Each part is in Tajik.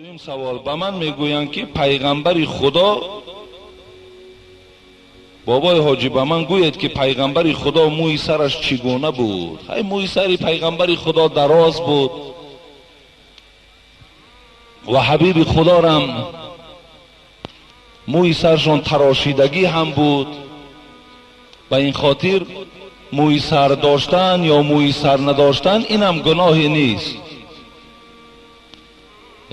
Дуюм савол: ба ман мегӯянд, ки пайғамбари Худо, бобои ҳоҷӣ, ба ман гӯед, ки пайғамбари Худо мӯи сараш чӣ гуна буд? Ҳай, мӯи сари пайғамбари Худо дароз буд ва ҳабиби Худорам мӯи саршон тарошидагӣ ҳам буд. Ба ин хотир мӯи сар доштан ё мӯи сар надоштан инам гуноҳе нест.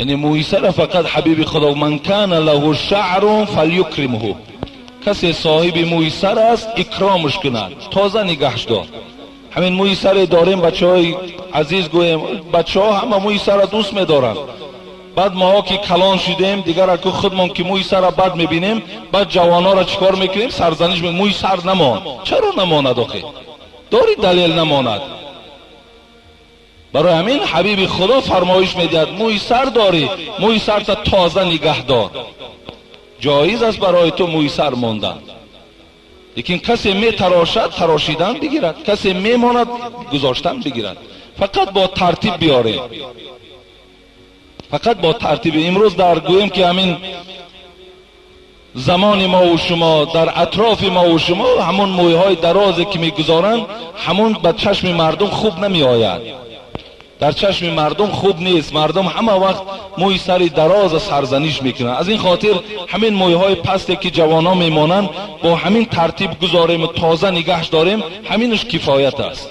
Яъне мӯи сара фақат ҳабиби Худо من كان له شعر فليكرمه, касе соҳиби мӯи сар аст, икромаш кунад, тоза нигаҳш дор. Ҳамин мӯи саре дорем, бачаҳои азиз, гӯем, бачаҳо ҳама мӯи сара дӯст медоранд. Баъд моҳо ки калон шудем, дигар аку худмон ки мӯи сара бад мебинем, баъд ҷавонҳоро чӣ кор мекунем? Сарзаниш: мӯи сар намон. Чаро намонад охе? Дори далел намонад? Барои ҳамин ҳабиби Худо фармоиш медиҳад: мӯи сар дорӣ, мӯи сарта тоза нигаҳ дор. Ҷоиз аст барои ту мӯи сар мондан, лекин касе метарошад, тарошидан бигирад, касе мемонад, гузоштан бигирад. Фақат бо тартиб биёрем, фақат бо тартиб. Имрӯз дар гӯем ки ҳамин замони мову шумо, дар атрофи мову шумо ҳамон мӯйҳои дарозе ки мегузоранд, ҳамон ба чашми мардум хуб намеояд, дар чашми мардум хуб нест. Мардум ҳама вақт мӯи сари дароза сарзаниш мекунанд. Аз ин хотир ҳамин мӯйҳои пасте ки ҷавонон мемонанд, бо ҳамин тартиб гузорем, тоза нигаҳш дорем, ҳаминаш кифоят аст.